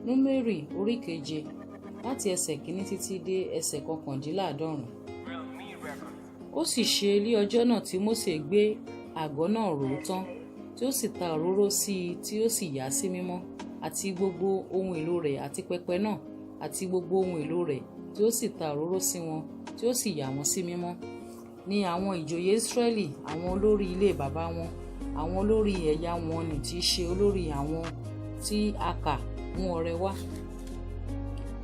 Númérì orí keje, láti ẹsẹ̀ kìíní títí dé ẹsẹ̀ kọkàndínláàádọ́rùn. Ó sì ṣe lí ọjọ́ náà tí Mósè gbé àgọ́ náà ró tán, tí ó sì ta òróró sí i tí ó sì yà á sí mímọ́, àti gbogbo ohun èlò rẹ̀ àti pẹpẹ náà, àti gbogbo ohun èlò rẹ̀, tí ó sì ta òróró sí wọn, tí ó sì yà wọ́n sí mímọ́. Ni àwọn ìjòyè Ísírẹ́lì, àwọn olórí ilé baba wọn, àwọn olórí ẹ̀yà wọn nì tí í ṣe olórí àwọn tí a kà mú ọrẹ wá.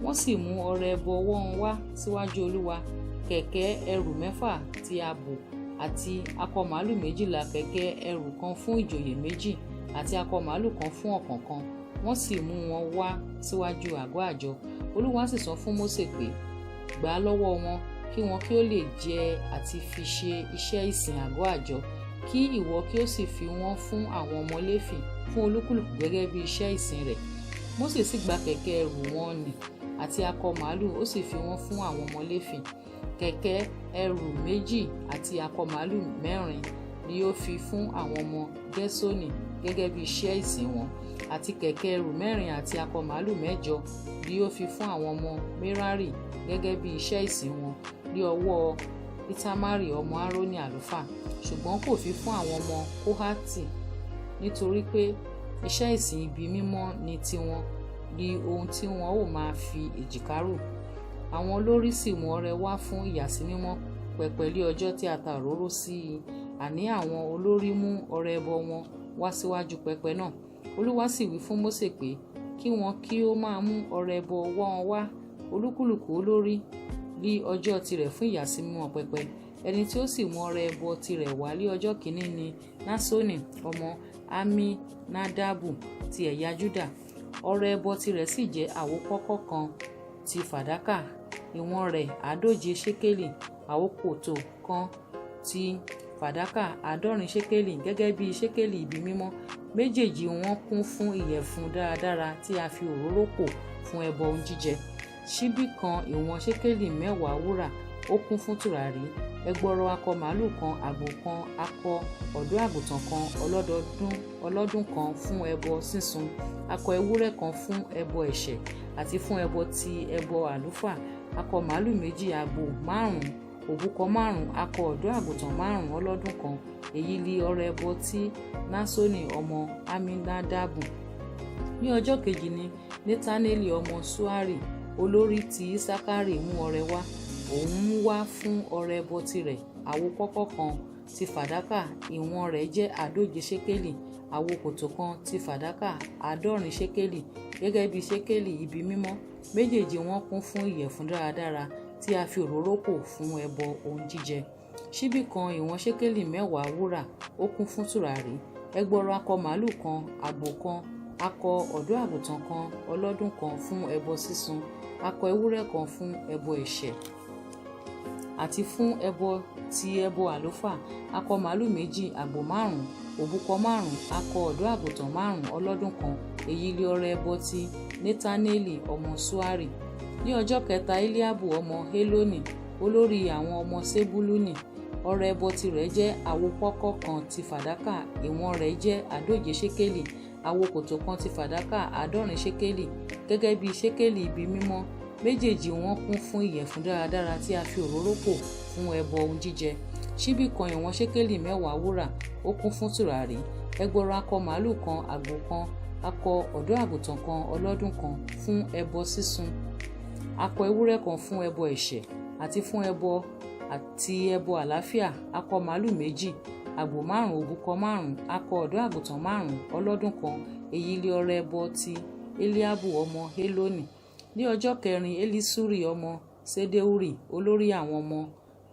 Wọ́n sì mú ọrẹ ẹbọ wọn wá síwájú Olúwa, kẹ̀kẹ́ ẹrù mẹ́fà ti abo àti akọ màlúù 12, kẹ̀kẹ́ ẹrù kan fún ìjòyè méjì àti akọ màlúù kan fún ọ̀kọ̀ọ̀kan. Wọ́n sì mú wọn wá síwájú àgọ́ àjọ. Olúwa sì sọ fún Mósè pé, gbà á lọ́wọ́ wọn, kí wọn kí ó lè jẹ àti fi ṣe iṣẹ́ ìsìn àgọ́ àjọ, kí ìwọ kí ó sì fi wọ́n fún àwọn ọmọ Léfì, fún olúkúlùkù gẹ́gẹ́ bí iṣẹ́ ìsìn rẹ̀. Mósè sì gba kẹ̀kẹ́ ẹrù wọn nì àti akọ màlúù, ó sì fi wọ́n fún àwọn ọmọ Léfì. Kẹ̀kẹ́ ẹrù méjì àti akọ màlúù mẹ́rin ni ó fi fún àwọn ọmọ Gerṣoni gẹ́gẹ́ bí iṣẹ́ ìsìn wọn, àti kẹ̀kẹ́ ẹrù mẹ́rin àti akọ màlúù 8 ni ó fi fún àwọn ọmọ Merari gẹ́gẹ́ bí iṣẹ́ ìsìn wọn ní ọwọ́ Itamari ọmọ Aaroni àlùfáà. Ṣùgbọ́n kò fi fún àwọn ọmọ Kohati, nítorí pé iṣẹ́ ìsìn ibi mímọ́ ní tiwọn, ní ohun tí wọn ó máa fi èjìká rù. Àwọn olórí sì mú ọrẹ wá fún ìyàsímímọ́ pẹpẹ lé ọjọ́ tí a ta òróró sí i, àní àwọn olórí mú ọrẹ ẹbọ wọn wá síwájú pẹpẹ náà. Olúwa sì wí fún Mósè pé, kí wọn kí ó máa mú ọrẹ ẹbọ wọn wá, olúkúlùkù olórí lí ọjọ́ tirẹ̀ fún ìyàsímímọ́ pẹpẹ. Ẹni tí ó sì mú ọrẹ ẹbọ tirẹ̀ wá lé ọjọ́ kìíní ni Náṣónì ọmọ Amminadabu ti ẹ̀yà Juda. Ọrẹ ẹbọ tirẹ̀ sì jẹ́ àwo pọ́kọ́ kan ti fàdákà, ìwọ̀n rẹ̀ 150 ṣékélì, àwo kòtò kan ti fàdákà, 70 ṣékélì, gẹ́gẹ́ bí ṣékélì ibi mímọ́, méjèèjì wọn kún fún ìyẹ̀fun dáradára tí a fi òróró pò fún ẹbọ ohun jíjẹ. Ṣíbí kan ìwọ̀n ṣékélì 10 wúrà, ó kún fún tùràrí. Ẹgbọrọ akọ màlúù kan, àgbò kan, akọ ọ̀dọ́ àgùntàn kan ọlọ́dún kan fún ẹbọ sísun, akọ ewúrẹ́ kan fún ẹbọ ẹ̀ṣẹ̀ àti fún ẹbọ ti ẹbọ àlùfáà, akọ màlúù méjì, àgbò 5, òbúkọ 5, akọ ọ̀dọ́ àgùntàn 5 ọlọ́dún kan. Èyí li ọrẹ ẹbọ tí Náṣónì ọmọ Amminadabu. Ní ọjọ́ kejì ni Netaneli ọmọ Suari, olórí ti Isakari, mú ọrẹ wá. Òun mú wá fún ọrẹ ẹbọ tirẹ̀ àwo pọ́kọ́ kan ti fàdákà, ìwọ̀n rẹ̀ jẹ́ 150 ṣékélì, àwo kòtò kan ti fàdákà, 70 ṣékélì, gẹ́gẹ́ bí ṣékélì ibi mímọ́, méjèèjì wọn kún fún ìyẹ̀fun dáradára tí a fi òróró pò fún ẹbọ ohun jíjẹ. Ṣíbí kan ìwọ̀n ṣékélì 10 wúrà, ó kún fún tùràrí. Ẹgbọrọ akọ màlúù kan, àgbò kan, akọ ọ̀dọ́ àgùntàn kan ọlọ́dún kan fún ẹbọ sísun, akọ ewúrẹ́ kan fún ẹbọ ẹ̀ṣẹ̀ àti fún ẹbọ ti ẹbọ àlùfáà, akọ màlúù méjì, àgbò 5, òbúkọ 5, akọ ọ̀dọ́ àgùntàn 5 ọlọ́dún kan. Èyí li ọrẹ ẹbọ ti Netaneli ọmọ Suari. Ní ọjọ́ kẹta, Eliabu ọmọ Heloni, olórí àwọn ọmọ Sebuluni, ọrẹ ẹbọ tirẹ̀ jẹ́ àwo pọ́kọ́ kan ti fàdákà, ìwọ̀n rẹ̀ jẹ́ 150 ṣékélì, àwo kòtò kan ti fàdákà, 70 ṣékélì, gẹ́gẹ́ bí ṣékélì ibi mímọ́, méjèèjì wọn kún fún ìyẹ̀fun dáradára tí a fi òróró pò fún ẹbọ ohun jíjẹ. Ṣíbí kan ìwọ̀n ṣékélì 10 wúrà, ó kún fún tùràrí. Ẹgbọrọ akọ màlúù kan, àgbò kan, akọ ọ̀dọ́ àgùntàn kan ọlọ́dún kan fún ẹbọ sísun, akọ ewúrẹ́ kan fún ẹbọ ẹ̀ṣẹ̀ àti fún ẹbọ àti ẹbọ àlàáfíà, akọ màlúù méjì, àgbò 5, òbúkọ 5, akọ ọ̀dọ́ àgùntàn 5 ọlọ́dún kan. Èyí li ọrẹ ẹbọ ti Eliabu ọmọ Heloni. Ní ọjọ́ kẹrin, Elisuri ọmọ Ṣedeuri, olórí àwọn ọmọ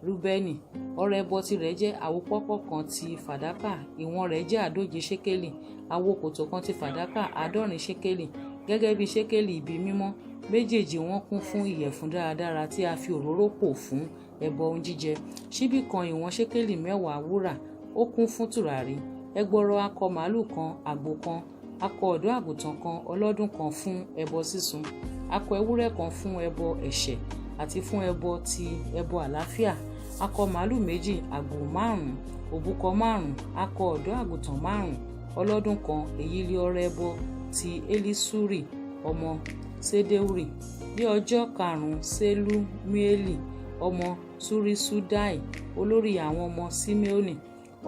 Rúbẹ́nì, ọrẹ ẹbọ tirẹ̀ jẹ́ àwo pọ́kọ́ kan ti fàdákà, ìwọ̀n rẹ̀ jẹ́ 150 ṣékélì, àwo kòtò kan ti fàdákà, 70 ṣékélì, gẹ́gẹ́ bí ṣékélì ibi mímọ́, méjèèjì wọn kún fún ìyẹ̀fun dáradára tí a fi òróró pò fún ẹbọ ohun jíjẹ. Ṣíbí kan ìwọ̀n ṣékélì 10 wúrà, ó kún fún tùràrí. Ẹgbọrọ akọ màlúù kan, àgbò kan, akọ ọ̀dọ́ àgùntàn kan ọlọ́dún kan fún ẹbọ sísun, akọ ewúrẹ́ kan fún ẹbọ ẹ̀ṣẹ̀ àti fún ẹbọ ti ẹbọ àlàáfíà, akọ màlúù méjì, àgbò 5, òbúkọ 5, akọ ọ̀dọ́ àgùntàn 5 ọlọ́dún kan. Èyí li ọrẹ ẹbọ ti Elisuri ọmọ Ṣedeuri. Ní ọjọ́ karùn-ún, Ṣelumieli ọmọ Ṣuriṣaddai, olórí àwọn ọmọ Simeoni.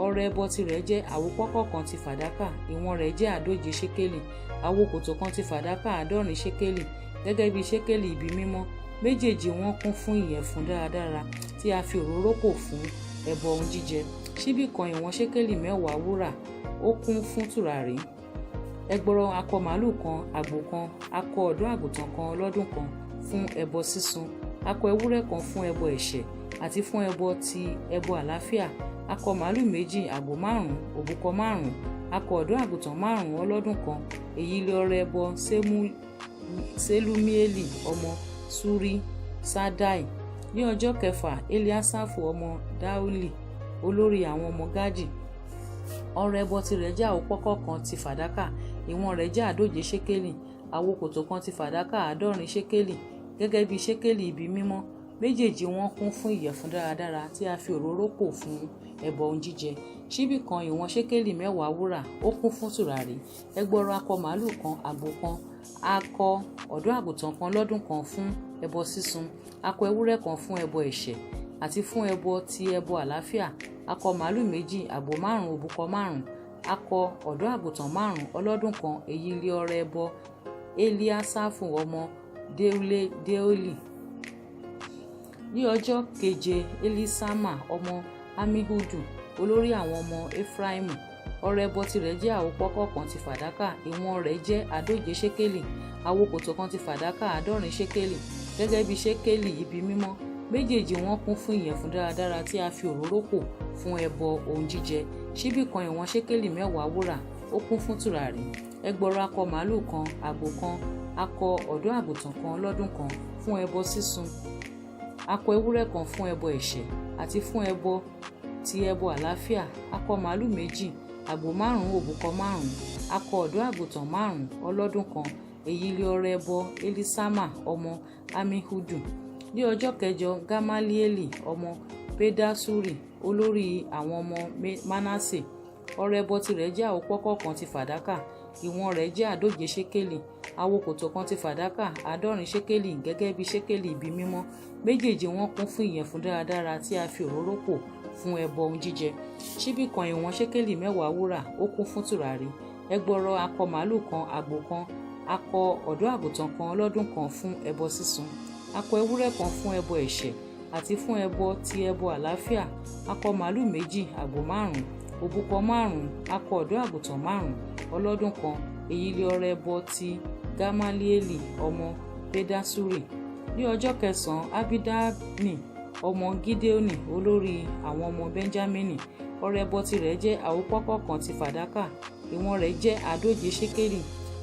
Ọrẹ ẹbọ tirẹ̀ jẹ́ àwo pọ́kọ́ kan ti fàdákà, ìwọ̀n rẹ̀ jẹ́ 150 ṣékélì, àwo kòtò kan ti fàdákà 70 ṣékélì, gẹ́gẹ́ bí ṣékélì ibi mímọ́. Méjèèjì wọn kún fún ìyẹ̀fun dáradára tí a fi òróró pò fún ẹbọ ohun jíjẹ. Ṣíbí kan ìwọ̀n ṣékélì 10 wúrà, ó kún fún tùràrí. Ẹgbọrọ akọ màlúù kan, àgbò kan, akọ ọ̀dọ́ àgùntàn kan ọlọ́dún kan fún ẹbọ sísun, akọ ewúrẹ́ kan fún ẹbọ ẹ̀ṣẹ̀ àti fún ẹbọ ti ẹbọ àlàáfíà, akọ màlúù 2, àgbò 5, òbúkọ 5, akọ ọ̀dọ́ àgùntàn 5 ọlọ́dún kan. Èyí lé ọrẹ ẹbọ Ṣelumieli ọmọ Ṣuriṣaddai. Ní ọjọ́ kẹfà, Eliasafu ọmọ Deueli, olórí àwọn ọmọ Gadi. Ọrẹ ẹbọ tirẹ̀ jẹ́ àwo pọ́kọ́ kan ti fàdákà, ìwọ̀n rẹ̀ jẹ́ 150 ṣékélì, àwo kòtò kan ti fàdákà 70 ṣékélì, gẹ́gẹ́ bí ṣékélì ibi mímọ́. Méjèèjì wọn kún fún ìyẹ̀fun dáradára tí a fi òróró pò fún ẹbọ ohun jíjẹ. Ṣíbí kan ìwọ̀n ṣékélì 10 wúrà, ó kún fún tùràrí. Ẹgbọrọ akọ màlúù kan, àgbò kan, akọ ọ̀dọ́ àgùntàn kan lọ́dún kan fún ẹbọ sísun, akọ ewúrẹ́ kan fún ẹbọ ẹ̀ṣẹ̀ àti fún ẹbọ ti ẹbọ àlàáfíà, akọ màlúù 2, àgbò 5, òbúkọ 5, akọ ọ̀dọ́ àgùntàn 5 ọlọ́dún kan. Èyí lé ọrẹ ẹbọ Eliasafu ọmọ Deueli. Ní ọjọ́ keje, Elisama ọmọ Ammihudu, olórí àwọn ọmọ Efraimu. Ọrẹ ẹbọ tirẹ̀ jẹ́ àwo pọ́kọ́ kan ti fàdákà, ìwọ̀n rẹ̀ jẹ́ 150 ṣékélì, àwo kòtò kan ti fàdákà 70 ṣékélì, gẹ́gẹ́ bí ṣékélì ibi mímọ́. Méjèèjì wọn kún fún ìyẹ̀fun dáradára tí a fi òróró pò fún ẹbọ ohun jíjẹ. Ṣíbí kan ìwọ̀n ṣékélì 10 wúrà, ó kún fún tùràrí. Ẹgbọrọ akọ màlúù kan, àgbò kan, akọ ọ̀dọ́ àgùntàn kan lọ́dún kan fún ẹbọ sísun, akọ ewúrẹ́ kan fún ẹbọ ẹ̀ṣẹ̀ àti fún ẹbọ ti ẹbọ àlàáfíà, akọ màlúù 2, àgbò 5, òbúkọ 5, akọ ọ̀dọ́ àgùntàn 5 ọlọ́dún kan. Èyí lé ọrẹ ẹbọ Elisama ọmọ Ammihudu. Ní ọjọ́ kẹjọ, Gamalieli ọmọ Pedasuri, olórí àwọn ọmọ Manase. Ọrẹ ẹbọ tirẹ̀ jẹ́ àwo pọ́kọ́ kan ti fàdákà, ìwọ̀n rẹ̀ jẹ́ 150 ṣékélì, àwo kòtò kan ti fàdákà 70 ṣékélì, gẹ́gẹ́ bí ṣékélì ibi mímọ́. Méjèèjì wọn kún fún ìyẹ̀fun dáradára tí a fi òróró pò fún ẹbọ ohun jíjẹ. Ṣíbí kan ìwọ̀n ṣékélì 10 wúrà, ó kún fún tùràrí. Ẹgbọrọ akọ màlúù kan, àgbò kan, akọ ọ̀dọ́ àgùntàn kan ọlọ́dún kan fún ẹbọ sísun, akọ ewúrẹ́ kan fún ẹbọ ẹ̀ṣẹ̀ àti fún ẹbọ ti ẹbọ àlàáfíà, akọ màlúù 2, àgbò 5, òbúkọ 5, akọ ọ̀dọ́ àgùntàn 5 ọlọ́dún kan. Èyí lé ọrẹ ẹbọ ti Gamalieli ọmọ Pedasuri. Ní ọjọ́ kẹsàn-án, Abidani ọmọ Gideoni, olórí àwọn ọmọ Benjamini. Ọrẹ ẹbọ tirẹ̀ jẹ́ àwo pọ́kọ́ kan ti fàdákà, ìwọ̀n rẹ̀ jẹ́ 150 ṣékélì,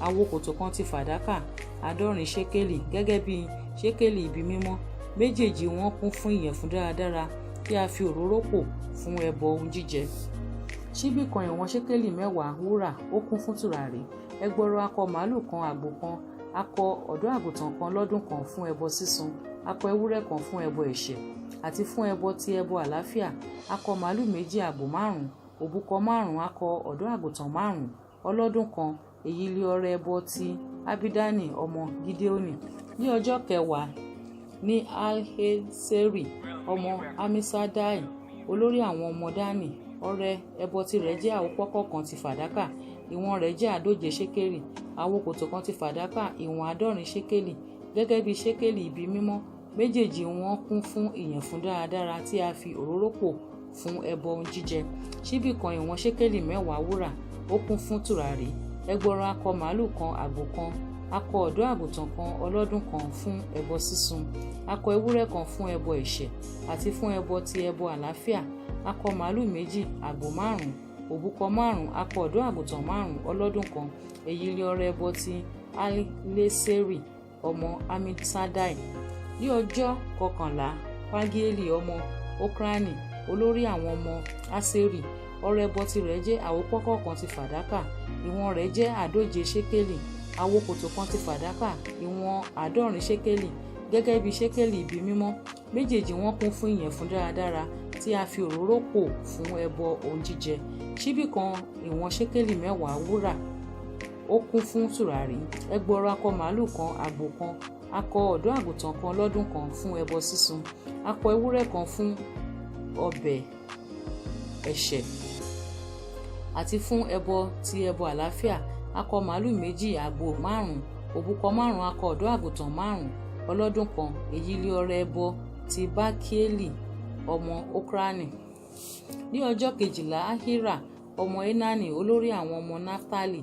àwo kòtò kan ti fàdákà 70 ṣékélì, gẹ́gẹ́ bí ṣékélì ibi mímọ́. Méjèèjì wọn kún fún ìyẹ̀fun dáradára tí a fi òróró pò fún ẹbọ ohun jíjẹ. Ṣíbí kan ìwọ̀n ṣékélì 10 wúrà, ó kún fún tùràrí. Ẹgbọrọ akọ màlúù kan, àgbò kan, akọ ọ̀dọ́ àgùntàn kan lọ́dún kan fún ẹbọ sísun, akọ ewúrẹ́ kan fún ẹbọ ẹ̀ṣẹ̀ àti fún ẹbọ ti ẹbọ àlàáfíà, akọ màlúù 2, àgbò 5, òbúkọ 5, akọ ọ̀dọ́ àgùntàn 5 ọlọ́dún kan. Èyí lé ọrẹ ẹbọ ti Abidani ọmọ Gideoni. Ní ọjọ́ kẹwàá, ní Ahieseri ọmọ Ammiṣaddai, olórí àwọn ọmọ Dani. Ọrẹ ẹbọ tirẹ̀ jẹ́ àwo pọ́kọ́ kan ti fàdákà, ìwọ̀n rẹ̀ jẹ́ 150 ṣékélì, àwo kòtò kan ti fàdákà ìwọ̀n 70 ṣékélì, gẹ́gẹ́ bí ṣékélì ibi mímọ́. Méjèèjì wọn kún fún ìyẹ̀fun dáradára tí a fi òróró pò fún ẹbọ ohun jíjẹ. Ṣíbí kan ìwọ̀n ṣékélì 10 wúrà, ó kún fún tùràrí. Ẹgbọrọ akọ màlúù kan, àgbò kan, akọ ọ̀dọ́ àgùntàn kan ọlọ́dún kan fún ẹbọ sísun, akọ ewúrẹ́ kan fún ẹbọ ẹ̀ṣẹ̀ àti fún ẹbọ ti ẹbọ àlàáfíà, akọ màlúù 2, àgbò 5, òbúkọ 5, akọ ọ̀dọ́ àgùntàn 5 ọlọ́dún kan. Èyí lé ọrẹ ẹbọ ti Ahieseri ọmọ Ammiṣaddai. Ní ọjọ́ kọkànlá, Pagieli ọmọ Okrani, olórí àwọn ọmọ Aṣeri. Ọrẹ ẹbọ tirẹ̀ jẹ́ àwo pọ́kọ́ kan ti fàdákà, ìwọ̀n rẹ̀ jẹ́ 150 ṣékélì, àwo kòtò kan ti fàdákà ìwọ̀n 70 ṣékélì, gẹ́gẹ́ bí ṣékélì ibi mímọ́. Méjèèjì wọn kún fún ìyẹ̀fun dáradára tí a fi òróró pò fún ẹbọ ohun jíjẹ. Ṣíbí kan ìwọ̀n ṣékélì 10 wúrà, Ó kún fún tùràrí. Ẹgbọrọ akọ màlúù kan, àgbò kan, akọ ọ̀dọ́ àgùntàn kan lọ́dún kan fún ẹbọ sísun, akọ ewúrẹ́ kan fún ọbẹ̀ ẹ̀ṣẹ̀, àti fún ẹbọ ti ẹbọ àlàáfíà, akọ màlúù 2, àgbò 5, òbúkọ 5, akọ ọ̀dọ́ àgùntàn 5 ọlọ́dún kan. Èyí li ọrẹ ẹbọ ti Pagieli ọmọ Okrani. Ní ọjọ́ kejìlá, Ahira ọmọ Enani, olórí àwọn ọmọ Naftali.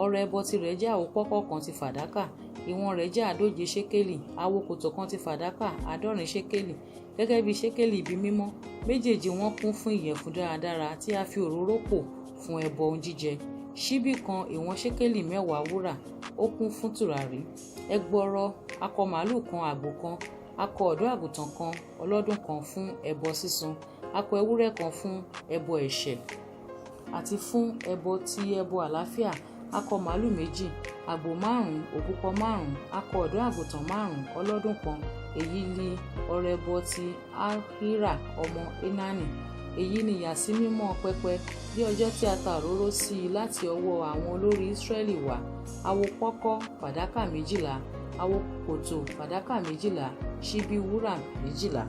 Ọrẹ ẹbọ tirẹ̀ jẹ́ àwo pọ́pọ́ kan ti fàdákà, ìwọ̀n rẹ̀ jẹ́ 150 ṣékélì, àwo kòtò kan ti fàdákà, 70 ṣékélì, gẹ́gẹ́ bí ṣékélì ibi mímọ́. Méjèèjì wọn kún fún ìyẹ̀fun dáradára tí a fi òróró pò fún ẹbọ ohun jíjẹ. Ṣíbí kan, ìwọ̀n ṣékélì 10 wúrà, ó kún fún tùràrí. Ẹgbọrọ akọ màlúù kan, àgbò kan, akọ ọ̀dọ́ àgùntàn kan ọlọ́dún kan fún ẹbọ sísun, akọ ewúrẹ́ kan fún ẹbọ ẹ̀ṣẹ̀, àti fún ẹbọ ti ẹbọ àlàáfíà, akọ màlúù 2, àgbò 5, òbúkọ 5, akọ ọ̀dọ́ àgùntàn 5 ọlọ́dún kan. Èyí li ọrẹ ẹbọ ti Ahira ọmọ Enani. Èyí ni ìyàsímímọ́ pẹpẹ ní ọjọ́ tí a ta òróró sí i láti ọwọ́ àwọn olórí Israẹli wá: àwo pọ́kọ́ fàdákà 12, àwo kòtò fàdákà 12, ṣíbí wúrà 12.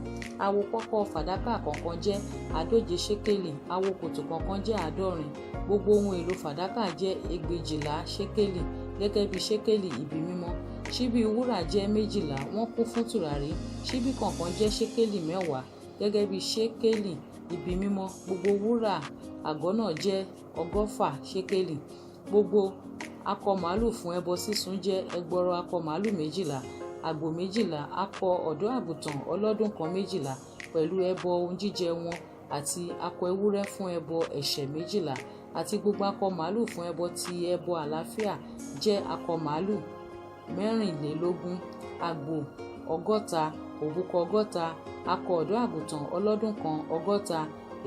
Àwo pọ́kọ́ fàdákà kọ̀ọ̀kan jẹ́ 150 ṣékélì, àwo kòtò kọ̀ọ̀kan jẹ́ 70. Gbogbo ohun èlò fàdákà jẹ́ 2,200 ṣékélì, gẹ́gẹ́ bí ṣékélì ibi mímọ́. Ṣíbí wúrà jẹ́ 12, wọ́n kún fún tùràrí. Ṣíbí kọ̀ọ̀kan jẹ́ ṣékélì 10, gẹ́gẹ́ bí ṣékélì ibi mímọ́. Gbogbo wúrà àgọ́ náà jẹ́ 120 ṣékélì. Gbogbo akọ màlúù fún ẹbọ sísun jẹ́ ẹgbọrọ akọ màlúù 12, àgbò 12, akọ ọ̀dọ́ àgùntàn ọlọ́dún kan 12, pẹ̀lú ẹbọ ohun jíjẹ wọn, àti akọ ewúrẹ́ fún ẹbọ ẹ̀ṣẹ̀ 12. Àti gbogbo akọ màlúù fún ẹbọ ti ẹbọ àlàáfíà jẹ́ akọ màlúù 24, àgbò 60, òbúkọ 60, akọ ọ̀dọ́ àgùntàn ọlọ́dún kan 60.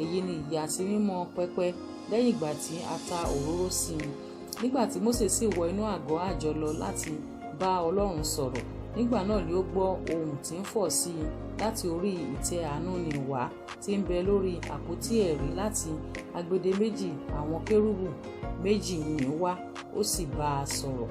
Èyí ni ìyàsímímọ́ pẹpẹ lẹ́yìn ìgbà tí a ta òróró sí i. Nígbà tí Mósè sì wọ inú àgọ́ àjọ lọ láti bá Ọlọ́run sọ̀rọ̀, nígbà náà ni ó gbọ́ ohùn tí ń fọ̀ sí i láti orí ìtẹ́ àánú nì wá tí ń bẹ lórí àpótí ẹ̀rí láti agbede méjì àwọn kérúbù méjì nì wá, ó sì bá a sọ̀rọ̀.